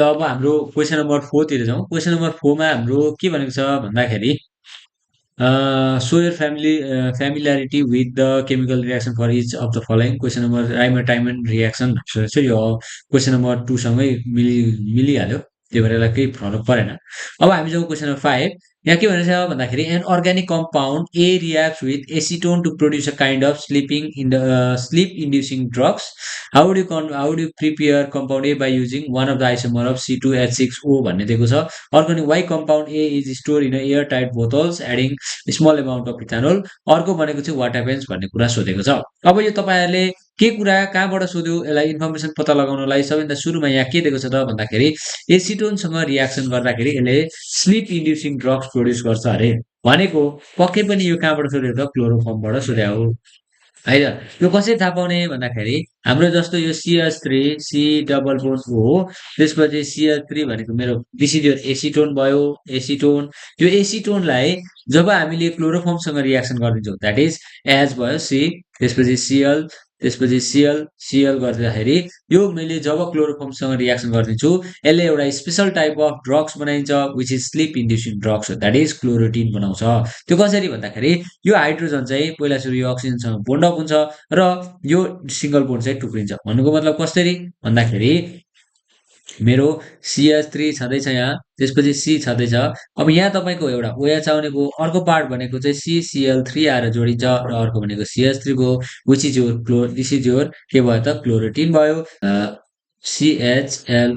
त अब हाम्रो क्वेसन नम्बर 4 तिर जाउँ। क्वेसन नम्बर 4 मा हाम्रो के भनेको छ भन्दाखेरि show your familiarity with the chemical reaction for each of the following. Question number Raymond reaction भनेको छ यो क्वेसन नम्बर 2 सँगै मिलिहाल्यो, त्यही भएर यसलाई केही फरक परेन। अब हामी जाउँ क्वेसन नम्बर 5। यहाँ के भनेको छ भन्दाखेरि an organic compound A reacts with acetone to produce a kind of sleep inducing drugs. How would you prepare compound A by using one of the isomer of C2H6O भन्ने दिएको छ। अर्को नि why compound A is stored in a airtight bottles adding small amount of ethanol. अर्को भनेको चाहिँ what happens भन्ने कुरा सोधेको छ। अब यो तपाईँहरूले के कुरा कहाँबाट सोध्यो यसलाई इन्फर्मेसन पत्ता लगाउनलाई सबैभन्दा सुरुमा यहाँ के दिएको छ त भन्दाखेरि एसिटोनसँग रियाक्सन गर्दाखेरि यसले स्लिप इन्ड्युसिङ ड्रग्स प्रोड्युस गर्छ अरे भनेको पक्कै पनि यो कहाँबाट सोधेको त क्लोरोफर्मबाट सोधेको हो है त। यो कसरी थाहा पाउने भन्दाखेरि हाम्रो जस्तो यो CH3 C डबल बोन्ड हो, त्यसपछि CH3 भनेको मेरो दिस इज योर एसिटोन भयो। एसिटोन यो एसिटोनलाई जब हामीले क्लोरोफर्मसँग रियाक्सन गरिदिन्छौँ द्याट इज एच भयो सी, त्यसपछि Cl, त्यसपछि Cl गर्दाखेरि यो मैले जब क्लोरोफर्मसँग रियाक्सन गरिदिन्छु यसले एउटा स्पेसल टाइप अफ ड्रग्स बनाइन्छ which is sleep inducing drugs that is chloretone बनाउँछ। त्यो कसरी भन्दाखेरि यो हाइड्रोजन चाहिँ पहिला सुरु यो अक्सिजनसँग बोन्ड अप हुन्छ र यो सिंगल बोन्ड चाहिँ टुक्रिन्छ। भन्नुको मतलब कसरी भन्दाखेरि मेरो CH3 छँदैछ यहाँ, त्यसपछि C छँदैछ। अब यहाँ तपाईँको एउटा OH आउने भयो, अर्को पार्ट भनेको चाहिँ CCl3 आएर जोडिन्छ र अर्को भनेको CH3 भयो which is your this is your के भयो त क्लोरोटिन भयो। CHLORETON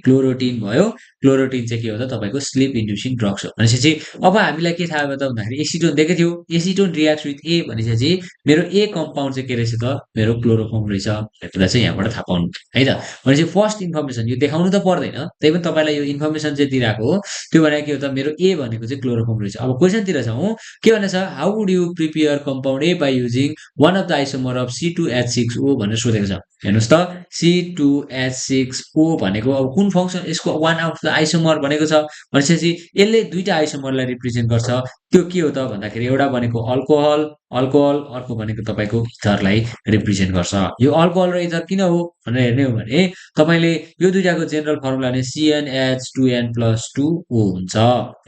क्लोरोटिन भयो। क्लोरोटिन चाहिँ के हो त तपाईँको स्लिप इन्ड्युसिङ ड्रग्स हो। भनेपछि अब हामीलाई के थाहा भयो त भन्दाखेरि एसिटोन दिएकै थियो, एसिटोन रियाक्ट्स विथ ए भनेपछि मेरो ए कम्पाउन्ड चाहिँ के रहेछ त मेरो क्लोरोफर्म रहेछ भन्ने कुरा चाहिँ यहाँबाट थाहा पाउनु है त। भनेपछि फर्स्ट इन्फर्मेसन यो देखाउनु त पर्दैन, त्यही पनि तपाईँलाई यो इन्फर्मेसन चाहिँ दिइरहेको हो। त्यो भनेको के हो त मेरो ए भनेको चाहिँ क्लोरोफर्म रहेछ। अब क्वेसनतिर जाउँ के भनेछ how would you prepare compound A by using one of the isomer of C2H6O भनेर सोधेको छ। हेर्नुहोस् त C2H6O भनेको अब कुन फङ्सन यसको वान अफ द आइसोमर भनेको छ भनेपछि यसले दुईटा आइसोमरलाई रिप्रेजेन्ट गर्छ। त्यो के हो त भन्दाखेरि एउटा भनेको अल्कोहल अर्को भनेको तपाईँको इथरलाई रिप्रेजेन्ट गर्छ। यो अल्कोहल र इथर किन हो भनेर हेर्ने हो भने तपाईँले यो दुईटाको जेनरल फर्मुला नै CnH2n+2O हुन्छ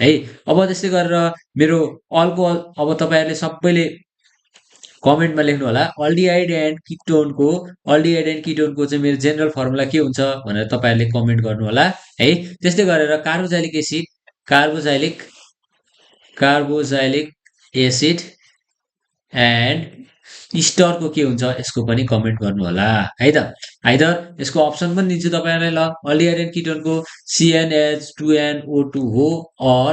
है। अब त्यस्तै गरेर मेरो अल्कोहल अब तपाईँहरूले सबैले कमेन्टमा लेख्नु होला अल्डिहाइड एन्ड किटोनको चाहिँ मेरो जेनरल फर्मुला के हुन्छ भनेर तपाईँहरूले कमेन्ट गर्नु होला है। त्यस्तै गरेर कार्बोजाइलिक एसिड एन्ड स्टरको के हुन्छ यसको पनि कमेन्ट गर्नु होला है त। आइदर यसको अप्सन पनि दिन्छु तपाईँहरूलाई ल अल्डिहाइड एन्ड किटोनको CnH2nO2 हो अर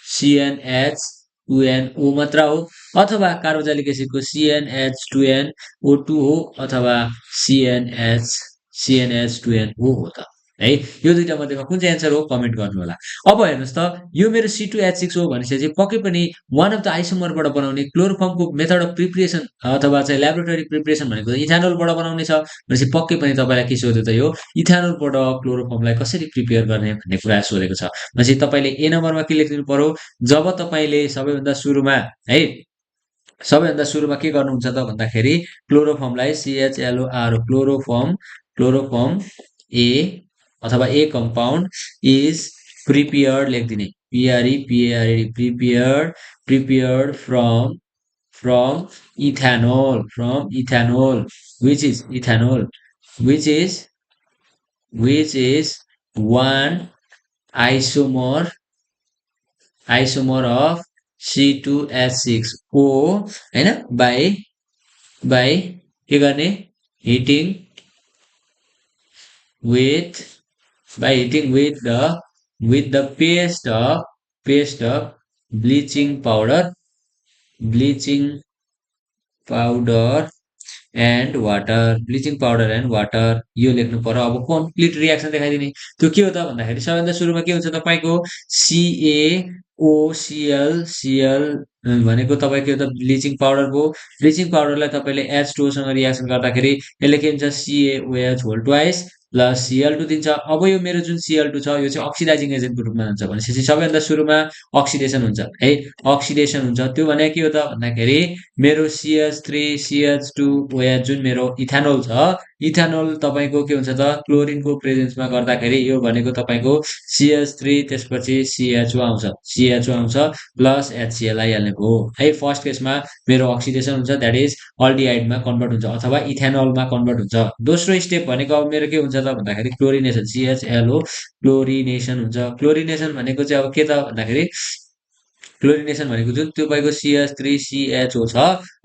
CnH2nO मात्र हो, अथवा कार्बोजाइलिक एसिडको CnH2nO2 हो अथवा CnH2nO हो त है। यो दुईटा मध्येमा कुन चाहिँ एन्सर हो कमेन्ट गर्नु होला। अब हेर्नुहोस् त यो मेरो C2H6O भनेपछि पक्कै पनि वान अफ द आइसोमरबाट बनाउने क्लोरोफर्मको मेथड अफ प्रिपरेसन अथवा चाहिँ ल्याबोरेटरी प्रिपरेसन भनेको इथानोलबाट बनाउने छ भनेपछि पक्कै पनि तपाईँलाई के सोध्यो त यो इथानोलबाट क्लोरोफर्मलाई कसरी प्रिपेयर गर्ने भन्ने कुरा सोधेको छ। भनेपछि तपाईँले ए नम्बरमा के लेखिदिनु पर्यो जब तपाईँले सबैभन्दा सुरुमा के गर्नुहुन्छ त भन्दाखेरि क्लोरोफर्मलाई CHLOR क्लोरोफर्म ए अथवा ए कम्पाउन्ड इज प्रिपेयर्ड लेखिदिने prepared from ethanol which is one isomer of C2H6O हैन by के गर्ने heating with the paste of bleaching powder and water यो लेख्नु पर्यो। अब कम्प्लिट रियाक्सन देखाइदिने त्यो के हो त भन्दाखेरि सबैभन्दा सुरुमा के हुन्छ तपाईँको CaOCl भनेको तपाईँको त ब्लिचिङ पाउडर भयो। ब्लिचिङ पाउडरलाई तपाईँले H2O सँग रियाक्सन गर्दाखेरि यसले के हुन्छ CaOH whole twice plus Cl2 दिन्छ। अब यो मेरो जुन Cl2 छ यो चाहिँ अक्सिडाइजिङ एजेन्टको रूपमा हुन्छ भनेपछि सबैभन्दा सुरुमा अक्सिडेसन हुन्छ है, अक्सिडेसन हुन्छ। त्यो भने के हो त भन्दाखेरि मेरो CH3 CH2 OH जुन मेरो इथानोल छ इथानोल तपाईको के हुन्छ त क्लोरिनको प्रेजेन्समा गर्दाखेरि यो भनेको तपाईको CH3 त्यसपछि CHO आउँछ CHO आउँछ प्लस HCl आइहाल्ने भयो है फर्स्ट केसमा मेरो अक्सिडेसन हुन्छ द्याट इज अल्डिहाइडमा कन्भर्ट हुन्छ अथवा इथेनलमा कन्भर्ट हुन्छ दोस्रो स्टेप भनेको अब मेरो के हुन्छ त भन्दाखेरि क्लोरिनेसन CHLO क्लोरिनेसन हुन्छ क्लोरिनेसन भनेको चाहिँ अब के त भन्दाखेरि क्लोरिनेसन भनेको जुन तपाईँको CH3CHO छ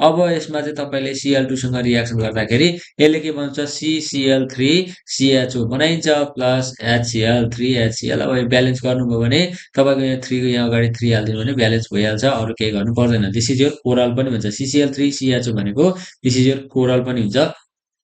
अब यसमा चाहिँ तपाईँले Cl2 सँग रियाक्सन गर्दाखेरि यसले के बन्छ CCl3CHO बनाइन्छ प्लस HCl3HCl अब ब्यालेन्स गर्नुभयो भने तपाईँको यहाँ 3 यहाँ अगाडि 3 हालिदिनु भने ब्यालेन्स भइहाल्छ अरू केही गर्नु पर्दैन दिस इज योर कोरल पनि भन्छ CCl3CHO भनेको दिस इज योर कोरल पनि हुन्छ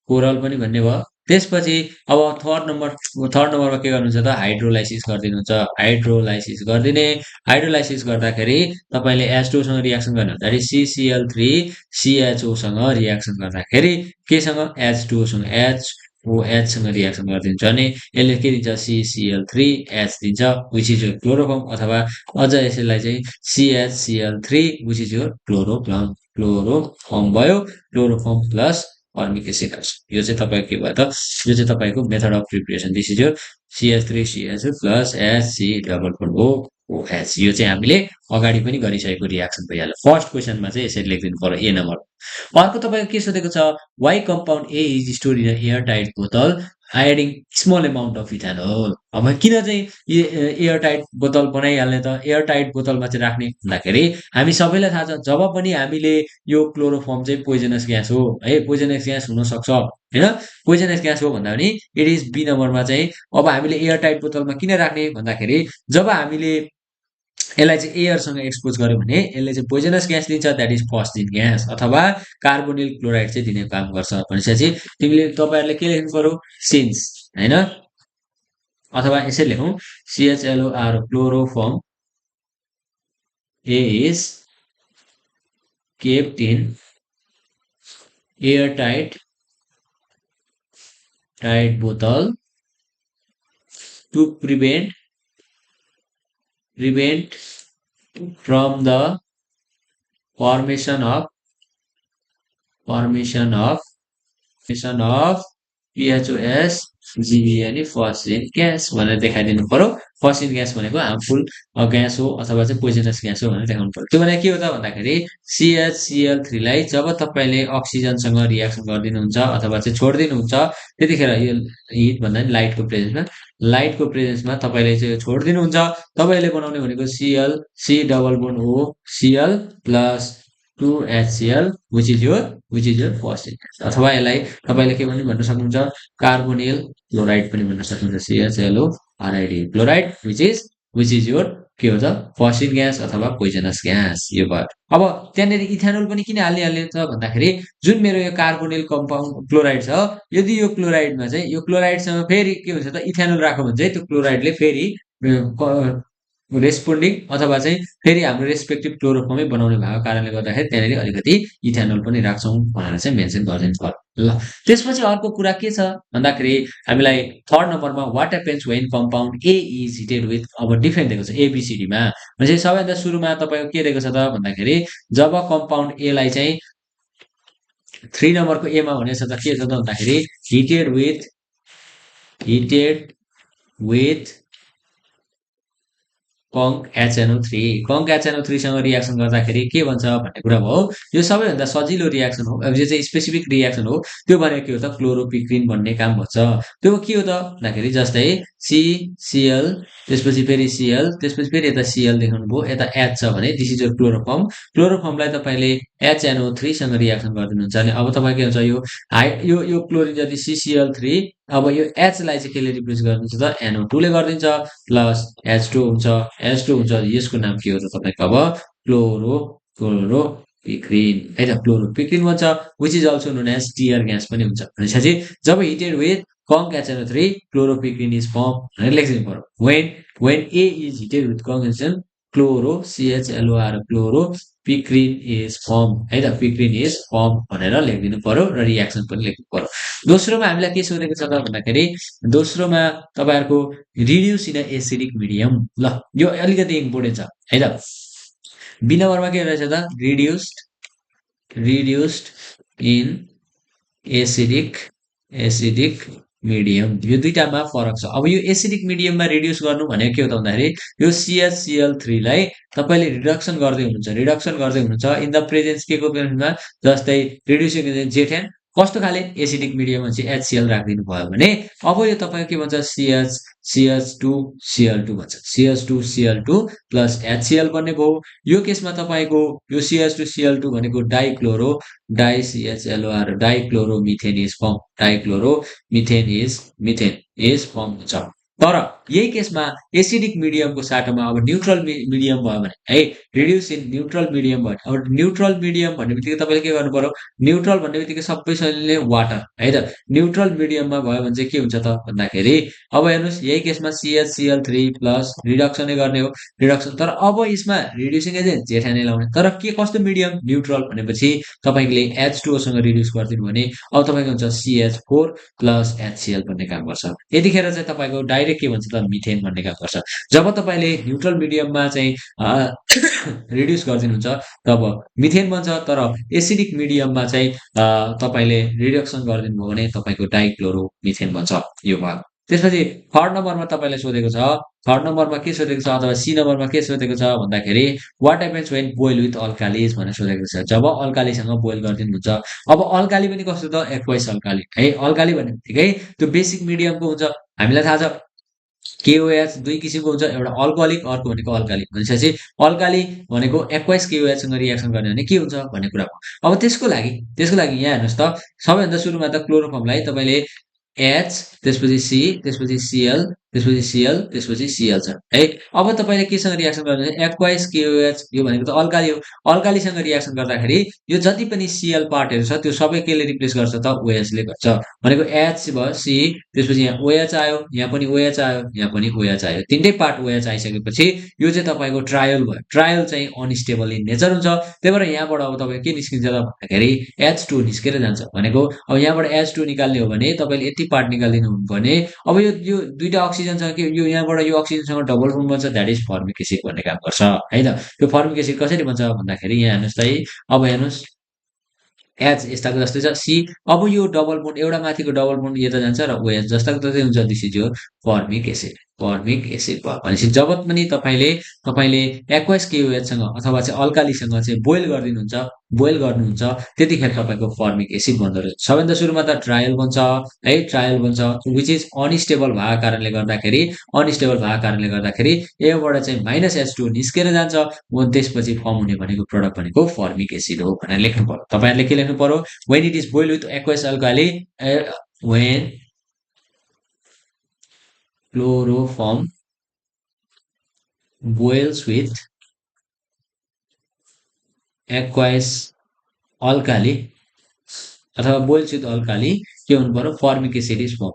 कोरल पनि भन्ने भयो त्यसपछि अब थर्ड नम्बरमा के गर्नुहुन्छ त हाइड्रोलाइसिस गरिदिनुहुन्छ हाइड्रोलाइसिस गरिदिने हाइड्रोलाइसिस गर्दाखेरि तपाईँले H2 सँग रियाक्सन गर्नु हुँदाखेरि CCl3CHO सँग रियाक्सन गर्दाखेरि केसँग H2O सँग HOH सँग रियाक्सन गरिदिन्छ भने यसले के दिन्छ CCl3H दिन्छ विच इज योर क्लोरोफर्म अथवा अझ यसलाई चाहिँ CHCl3 which is your chloroform भयो क्लोरोफर्म प्लस फर्मिक एसिड आउँछ यो चाहिँ तपाईँको के भयो त यो चाहिँ तपाईँको method of preparation this is your CH3CHO plus HC double bond OH यो चाहिँ हामीले अगाडि पनि गरिसकेको रियाक्सन भइहाल्यो फर्स्ट क्वेसनमा चाहिँ यसरी लेखिदिनु पर्यो ए नम्बर अर्को तपाईँको के सोधेको छ why compound A is stored in airtight बोतल adding small amount of ethanol अब किन चाहिँ एयर टाइट बोतल बनाइहाल्ने त एयर टाइट बोतलमा चाहिँ राख्ने भन्दाखेरि हामी सबैलाई थाहा छ जब पनि हामीले यो क्लोरोफर्म चाहिँ पोइजनस ग्यास हो है पोइजनस ग्यास हुनसक्छ होइन पोइजनस ग्यास हो भन्दा पनि इट इज बी नम्बरमा चाहिँ अब हामीले एयर टाइट बोतलमा किन राख्ने भन्दाखेरि जब हामीले यसलाई चाहिँ एयरसँग एक्सपोज गर्यो भने यसले चाहिँ पोइजनस ग्यास दिन्छ द्याट इज फर्स्ट ग्यास अथवा कार्बोनिल क्लोराइड चाहिँ दिने काम गर्छ भनेपछि तिमीले तपाईँहरूले के लेख्नु पर्यो सिन्स होइन अथवा यसरी लेखौँ CHLOR chloroform A is kept in airtight bottle to prevent from the formation of PHOS GB यानी फर्स्ट ग्यास भनेर देखाइदिनु पर्यो फर्स्ट ग्यास भनेको हार्मफुल ग्यास हो अथवा चाहिँ पोइजनस ग्यास हो भनेर देखाउनु पर्यो त्यो भने के हो त भन्दाखेरि CHCl3 लाई जब तपाईँले अक्सिजनसँग रियाक्सन गरिदिनुहुन्छ अथवा चाहिँ छोडिदिनुहुन्छ त्यतिखेर यो हिट भन्दा नि लाइटको प्रेजेन्समा तपाईँले चाहिँ छोडिदिनुहुन्छ तपाईँले बनाउने भनेको C double bond O Cl plus 2HCl which is your first gas अथवा यसलाई तपाईँले के पनि भन्न सक्नुहुन्छ कार्बोनिल क्लोराइड पनि भन्न सक्नुहुन्छ CHLORID chloride which is your के हो त फर्स्ट ग्यास अथवा पोइजनस ग्यास यो भयो अब त्यहाँनिर इथानोल पनि किन हाल्ने त भन्दाखेरि जुन मेरो यो कार्बोनिल कम्पाउन्ड क्लोराइड छ यदि यो क्लोराइडमा चाहिँ यो क्लोराइडसँग फेरि के हुन्छ त इथानोल राख्यो भने चाहिँ त्यो क्लोराइडले फेरि रेस्पोन्डिङ अथवा चाहिँ फेरि हाम्रो रेस्पेक्टिभ क्लोरोफर्मै बनाउने भएको कारणले गर्दाखेरि त्यहाँनिर अलिकति इथानोल पनि राख्छौँ भनेर चाहिँ मेन्सन गरिदिनु पर्यो ल त्यसपछि अर्को कुरा के छ भन्दाखेरि हामीलाई थर्ड नम्बरमा what happens when compound A is heated with अब डिफरेन्ट दिएको छ एबिसिडीमा भनेपछि सबैभन्दा सुरुमा तपाईँको के दिएको छ त भन्दाखेरि जब कम्पाउन्ड एलाई चाहिँ 3 नम्बरको एमा भनेको छ त के छ त भन्दाखेरि हिटेड विथ कङ्क HNO3 सँग रियाक्सन गर्दाखेरि के भन्छ भन्ने कुरा भयो यो सबैभन्दा सजिलो रियाक्सन हो अब यो चाहिँ स्पेसिफिक रियाक्सन हो त्यो भनेको के हो त क्लोरोपिक्रिन भन्ने काम भन्छ त्यो के हो त भन्दाखेरि जस्तै CCl त्यसपछि फेरि Cl त्यसपछि फेरि यता Cl देखाउनु भयो यता H छ भने दिस इज योर क्लोरोफर्मलाई तपाईँले HNO3 सँग रियाक्सन गरिदिनुहुन्छ भने अब तपाईँ के हुन्छ यो क्लोरिन जति CCl3 अब यो H लाई चाहिँ केले रिप्लेस गरिदिन्छ त NO2 ले गरिदिन्छ प्लस H2 हुन्छ यसको नाम के हो त तपाईँको अब क्लोरोपिक्रिन है त क्लोरोपिक्रिन भन्छ which is also known as tear gas पनि हुन्छ भनेपछि जब heated with conc HNO3 chloropicrin is form भनेर लेखिदिनु पर्यो when A is heated with conc HNO CHLOR chloropicrin is form है त पिक्रिन इज फर्म भनेर लेखिदिनु पर्यो र रियाक्सन पनि लेख्नु पर्यो दोस्रोमा हामीलाई के सोधेको छ त भन्दाखेरि दोस्रोमा तपाईँहरूको रिड्युस इन एसिडिक मिडियम ल यो अलिकति इम्पोर्टेन्ट छ है त बी नम्बरमा के रहेछ त reduced in acidic acidic medium यो दुईटामा फरक छ। अब यो एसिडिक मिडियममा रिड्युस गर्नु भनेको के हो त भन्दाखेरि यो CHCl3 लाई तपाईँले रिडक्सन गर्दै हुनुहुन्छ इन द प्रेजेन्स के को प्रेजेन्समा, जस्तै रिड्युसिङ एजेन्ट जेठ्यान कस्तो खाले एसिडिक मिडियममा चाहिँ HCl राखिदिनु भयो भने अब यो तपाईँको के भन्छ CH2Cl2 भन्छ, CH2Cl2 प्लस HCl बन्ने भयो। यो केसमा तपाईँको यो CH2Cl2 भनेको डाइCHLOR dichloromethane is form, methane is form हुन्छ। तर यही केसमा एसिडिक मिडियमको साटोमा अब न्यूट्रल मिडियम भयो भने है, रिड्युस इन न्यूट्रल मिडियम भयो। अब न्यूट्रल मिडियम भन्ने बित्तिकै तपाईँले के गर्नु पर्यो, न्यूट्रल भन्ने बित्तिकै सबैजनाले वाटर है त, न्यूट्रल मिडियममा भयो भने चाहिँ के हुन्छ त भन्दाखेरि अब हेर्नुहोस् यही केसमा CHCl3 प्लस रिडक्सनै गर्ने हो, रिडक्सन। तर अब यसमा रिड्युसिङ एजेन्ट जेठानै लाउने, तर के कस्तो मिडियम न्यूट्रल भनेपछि तपाईँले H2O सँग रिड्युस गरिदिनु भने अब तपाईँको हुन्छ CH4 प्लस HCl भन्ने काम गर्छ। यतिखेर चाहिँ तपाईँको डाइरेक्ट के भन्छ त मिथेन भन्ने काम गर्छ। जब तपाईँले न्यूट्रल मिडियममा चाहिँ रिड्युस गरिदिनुहुन्छ तब मिथेन बन्छ, तर एसिडिक मिडियममा चाहिँ तपाईँले रिडक्सन गरिदिनु भयो भने तपाईँको डाइक्लोरोमिथेन बन्छ यो भाग। त्यसपछि थर्ड नम्बरमा तपाईँलाई सोधेको छ, थर्ड नम्बरमा के सोधेको छ अथवा सी नम्बरमा के सोधेको छ भन्दाखेरि what happens when boil with alkalis भनेर सोधेको छ, जब अल्कालीसँग बोइल गरिदिनुहुन्छ। अब अल्काली पनि कस्तो त एक्वाइस अल्काली है, अल्काली भन्ने बित्तिकै त्यो बेसिक मिडियमको हुन्छ, हामीलाई थाहा छ KOH दुई किसिमको हुन्छ, एउटा अल्कोहलिक अर्को भनेको अल्काली। भनेपछि अल्काली भनेको एक्वाइस KOH सँग रिएक्सन गर्ने भने के हुन्छ भन्ने कुरा हो। अब त्यसको लागि यहाँ हेर्नुहोस् त, सबैभन्दा सुरुमा त क्लोरोफर्मलाई तपाईँले H त्यसपछि C त्यसपछि Cl त्यसपछि Cl त्यसपछि Cl छ है। अब तपाईँले केसँग रिएक्सन गर्नु एक्वाइस KOH, यो भनेको त अल्काली हो, अल्कालीसँग रिएक्सन गर्दाखेरि यो जति पनि Cl पार्टहरू छ त्यो सबै केले रिप्लेस गर्छ त OH ले गर्छ। भनेको H भयो C त्यसपछि यहाँ OH आयो, यहाँ पनि OH आयो, यहाँ पनि OH आयो, तीनटै पार्ट OH आइसकेपछि यो चाहिँ तपाईँको ट्रायल भयो। ट्रायल चाहिँ अनस्टेबल इन नेचर हुन्छ, त्यही भएर यहाँबाट अब तपाईँको के निस्किन्छ त भन्दाखेरि H2 निस्केर जान्छ। भनेको अब यहाँबाट H2 निकाल्ने हो भने तपाईँले यति पार्ट निकालिदिनु भने अब यो दुईटा अक्सिजनसँग के यो यहाँबाट यो अक्सिजनसँग डबल बोन्ड बन्छ, द्याट इज फर्मिक एसिड भन्ने काम गर्छ है त। त्यो फर्मिक एसिड कसरी बन्छ भन्दाखेरि यहाँ हेर्नुहोस् त है, अब हेर्नुहोस् H यस्ताको जस्तै छ, C अब यो डबल बोन्ड एउटा माथिको डबल बोन्ड यता जान्छ र OH जस्ताको जस्तै हुन्छ, दिस इज योर फर्मिक एसिड भयो। भनेपछि जब पनि तपाईँले एक्वाइस KOH सँग अथवा चाहिँ अल्कालीसँग चाहिँ बोइल गर्नुहुन्छ त्यतिखेर तपाईँको फर्मिक एसिड बन्दो रहेछ। सबैभन्दा सुरुमा त ट्रायल बन्छ है, ट्रायल बन्छ विच इज अनस्टेबल भएको कारणले गर्दाखेरि यहाँबाट चाहिँ -H2 निस्केर जान्छ, त्यसपछि फर्म हुने भनेको प्रोडक्ट भनेको फर्मिक एसिड हो भनेर लेख्नु पर्यो। तपाईँहरूले के लेख्नु पर्यो, when it is boiled with aqueous alkali, when chloroform boils with aqueous alkali अथवा बोइल्स विथ अल्काली के हुनु पर्यो, formic acid is form,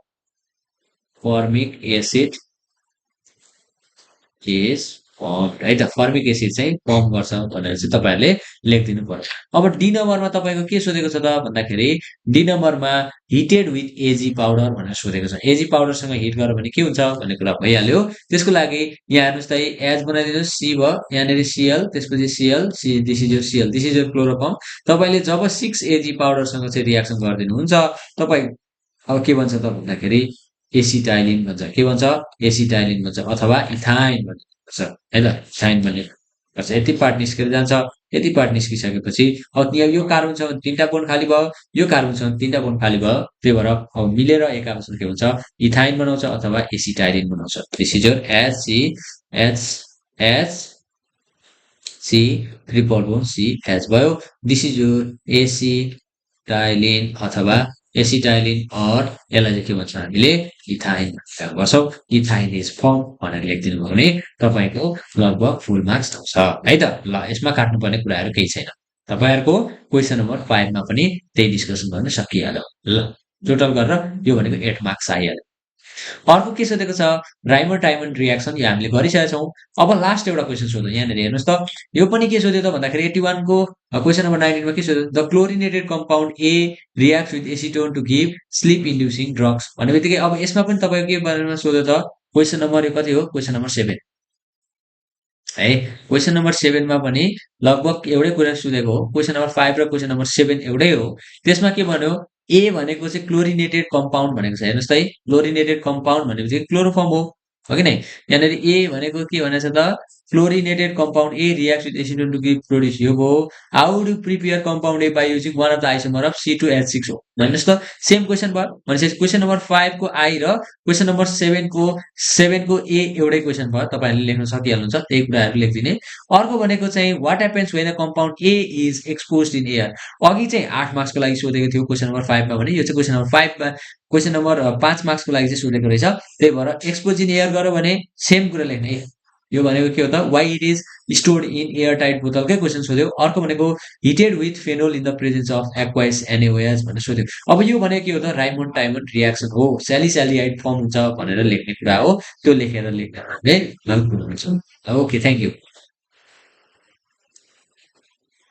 formic acid is form है त, फर्मिक एसिड चाहिँ फर्म गर्छ भनेर चाहिँ तपाईँहरूले लेखिदिनु पर्यो। अब डी नम्बरमा तपाईँको के सोधेको छ त भन्दाखेरि डी नम्बरमा हिटेड विथ एजी पाउडर भनेर सोधेको छ। एजी पाउडरसँग हिट गर्यो भने के हुन्छ भन्ने कुरा भइहाल्यो। त्यसको लागि यहाँ हेर्नुहोस् त एच बनाइदिनुहोस्, सी भयो, यहाँनिर Cl त्यसपछि Cl, this is your chloroform. तपाईँले जब 6 एजी पाउडरसँग चाहिँ रिएक्सन गरिदिनुहुन्छ तपाईँ अब के भन्छ त भन्दाखेरि एसिटाइलिन भन्छ, के भन्छ एसिटाइलिन भन्छ अथवा इथाइन भन्छ है त, इथाइन भन्ने गर्छ। यति पार्ट निस्केर जान्छ, यति पार्ट निस्किसकेपछि अब यो कार्बनसँग 3टा बोन्ड खाली भयो, यो कार्बनसँग 3टा बोन्ड खाली भयो, त्यही भएर अब मिलेर एक आपसमा के हुन्छ इथाइन बनाउँछ अथवा एसिटाइलिन बनाउँछ। This is your HC triple bond CH भयो, दिस इज योर एसिटाइलिन अथवा एसिटाइलिन अर यसलाई चाहिँ के भन्छ हामीले इथाइन काम गर्छौँ। इथाइन इज फर्म भनेर लेखिदिनु भयो भने तपाईँको लगभग फुल मार्क्स आउँछ है त। ल यसमा काट्नुपर्ने कुराहरू केही छैन, तपाईँहरूको क्वेसन नम्बर 5 मा पनि त्यही डिस्कसन गर्न सकिहाल्यो। ल टोटल गरेर यो भनेको 8 मार्क्स आइहाल्यो। अर्को के सोधेको छ, राइमर टाइमन रिएक्सन यो हामीले गरिसकेका छौँ। अब लास्ट एउटा क्वेसन सोध्यो, यहाँनिर हेर्नुहोस् त, यो पनि के सोध्यो त भन्दाखेरि 81 को क्वेसन नम्बर 19 मा के सोध्यो, the chlorinated compound A reacts with acetone to give sleep inducing drugs भन्ने बित्तिकै अब यसमा पनि तपाईँको के बारेमा सोध्यो त, क्वेसन नम्बर यो कति हो, क्वेसन नम्बर 7 है। क्वेसन नम्बर 7 मा पनि लगभग एउटै कुरा सोधेको हो, क्वेसन नम्बर 5 र क्वेसन नम्बर 7 एउटै हो। त्यसमा के भन्यो, ए भनेको चाहिँ क्लोरिनेटेड कम्पाउन्ड भनेको छ हेर्नुहोस् त है क्लोरिनेटेड कम्पाउन्ड भनेपछि क्लोरोफर्म हो कि नै यहाँनिर ए भनेको के भनेको छ त chlorinated compound A react with acetone to give produce यो भयो how do prepare compound A by using one of the isomer of C2H6 हो भन्नुहोस् त सेम क्वेसन भयो भनेपछि क्वेसन नम्बर 5 को आई र क्वेसन नम्बर 7 को ए एउटै क्वेसन भयो तपाईँहरूले लेख्न सकिहाल्नुहुन्छ त्यही कुराहरू लेखिदिने अर्को भनेको चाहिँ what happens when a compound A is expose in air अघि चाहिँ 8 मार्क्सको लागि सोधेको थियो क्वेसन नम्बर 5 मा भने यो चाहिँ क्वेसन नम्बर 5 मा क्वेसन नम्बर 5 मार्क्सको लागि चाहिँ सोधेको रहेछ त्यही भएर एक्सपोज इन एयर गर्यो भने सेम कुरा लेख्ने है यो भनेको के हो त why it is stored in airtight बोतलकै क्वेसन सोध्यो अर्को भनेको heated with phenol in the presence of aqueous NaOH भनेर सोध्यो अब यो भनेको के हो त राइमोन्ड टाइमोन्ड रियाक्सन हो स्यालिसाइलाइड फर्म हुन्छ भनेर लेख्ने कुरा हो त्यो लेखेर लेख्ने है ओके थ्याङ्क यू